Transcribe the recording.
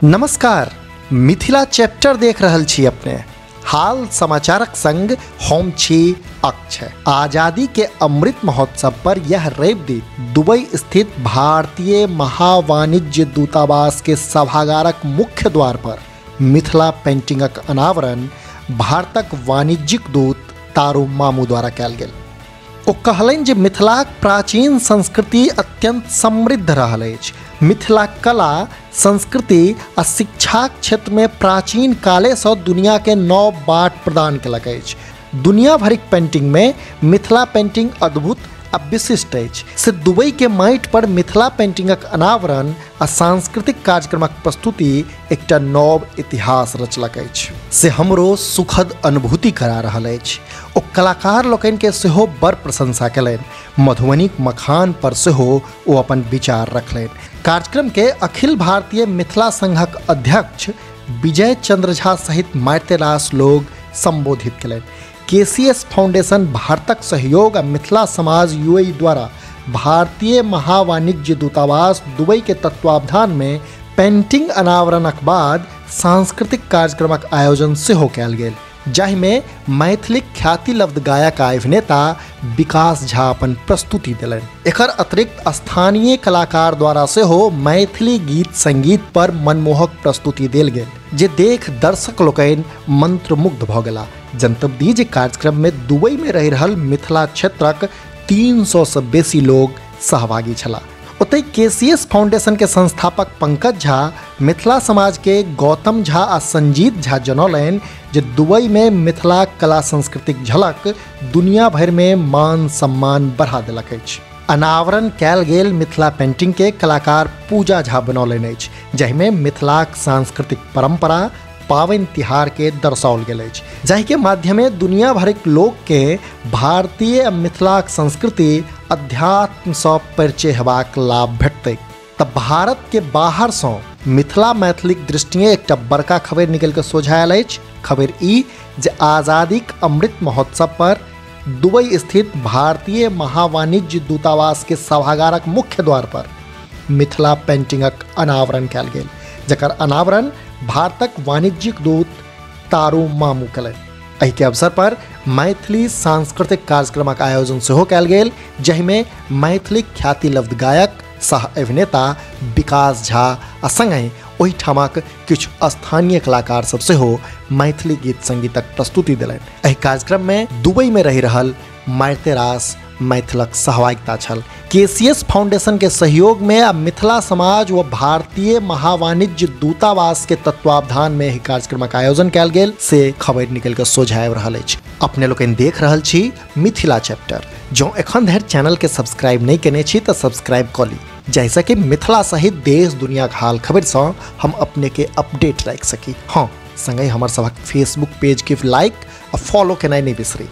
नमस्कार, मिथिला चैप्टर देख रहल छी अपने। हाल समाचारक संग हम छी अक्षय। आजादी के अमृत महोत्सव पर यह रवि दिन दुबई स्थित भारतीय महावाणिज्य दूतावास के सभागारक मुख्य द्वार पर मिथिला पेंटिंगक अनावरण भारतक वाणिज्यिक दूत तारू मामू द्वारा कयल गेल। ओ कहलनि जे मिथिलाक प्राचीन संस्कृति अत्यंत समृद्ध रहल अछि। मिथिला कला, संस्कृति आ शिक्षाक क्षेत्र में प्राचीन कालेसँ दुनिया के नव बाट प्रदान केलक अछि। दुनिया भरिक पेंटिंग में मिथिला पेंटिंग अद्भुत आ विशिष्ट अछि। से दुबई के माटि पर मिथिला पेंटिंगक अनावरण आ सांस्कृतिक कार्यक्रमक प्रस्तुति एकटा नव इतिहास रचलक अछि। से हमरो सुखद अनुभूति करा रहल अछि। ओ कलाकार लोकनि के सेहो बड़ प्रशंसा केलनि। मधुबनीक मखान पर सेहो ओ अपन विचार रखलनि। कार्यक्रम के अखिल भारतीय मिथिला संघक अध्यक्ष विजय चंद्र झा सहित मारिते रास लोग संबोधित केलनि। केसीएस फाउंडेशन भारतक सहयोग आ मिथिला समाज यूएई द्वारा भारतीय महावाणिज्य दूतावास दुबई के तत्वावधान में पेंटिंग अनावरणक बाद सांस्कृतिक कार्यक्रमक आयोजन सेहो कयल गेल, जाहिमे मैथिलीक ख्यातिलब्ध गायक आ अभिनेता विकास झा अपन प्रस्तुति देलनि। एकर अतिरिक्त स्थानीय कलाकार द्वारा सेहो मैथिली गीत संगीत पर मनमोहक प्रस्तुति देल गेल, जे देख दर्शक लोकनि मंत्रमुग्ध भऽ गेला। जनतब दी जे कार्यक्रम में दुबई में रहि रहल मिथिला क्षेत्रक 300 से बेसी लोग सहभागी छलाह। ओतहि केसीएस फाउंडेशन के संस्थापक पंकज झा, मिथिला समाज के गौतम झा आ संजीत झा जनौलनि जे दुबई में मिथिला कला संस्कृतिक झलक दुनिया भरि में मान सम्मान बढ़ा देलक अछि। अनावरण कयल गेल मिथिला पेंटिंग के कलाकार पूजा झा बनौलनि अछि, जाहिमे मिथिलाक सांस्कृतिक परंपरा, पावनि तिहार के दर्शाओल गेल अछि, जाहिके माध्यमे दुनिया भरिक लोक के भारतीय आ मिथिलाक संस्कृति अध्यात्मसँ परिचय हेबाक लाभ भेटतै। तऽ भारत के बाहरसँ मिथिला मैथिलीक दृष्टिए एकटा बड़का खबरि निकलि कऽ सोझा आयल अछि। खबरि ई जे आजादीक अमृत महोत्सव पर दुबई स्थित भारतीय महावाणिज्य दूतावास के सभागारक मुख्य द्वार पर मिथिला पेंटिंगक अनावरण कयल गेल, जकर अनावरण भारतक वाणिज्यिक दूत तारू मामू केलनि। एहिके अवसर पर मैथिली सांस्कृतिक कार्यक्रमक आयोजन सेहो कयल गेल, जाहिमे मैथिलीक ख्यातिलब्ध गायक सह अभिनेता विकास झा आ संगहि ओहिठामक किछु स्थानीय कलाकार सब सेहो मैथिली गीत संगीतक प्रस्तुति देलनि। एहि कार्यक्रम में दुबई में रहि रहल मारिते रास मैथिलक सहभागिता छल। केसीएस फाउंडेशन के सहयोग में आ मिथिला समाज व भारतीय महावाणिज्य दूतावास के तत्वावधान में एहि कार्यक्रमक आयोजन कयल गेल, से खबरि निकलि कऽ सोझा आबि रहल अछि। अपने लोकनि देख रहल छी मिथिला चैप्टर। जँ एखन धरि चैनल के सब्सक्राइब नहि केने छी तऽ सब्सक्राइब कऽ ली, जाहिसँ कि मिथिला सहित देश दुनियाक हाल खबरिसँ हम अपने के अपडेट राखि सकी। हाँ, संगहि हमर सभक फेसबुक पेज के लाइक आ फॉलो केनाइ नहि बिसरी।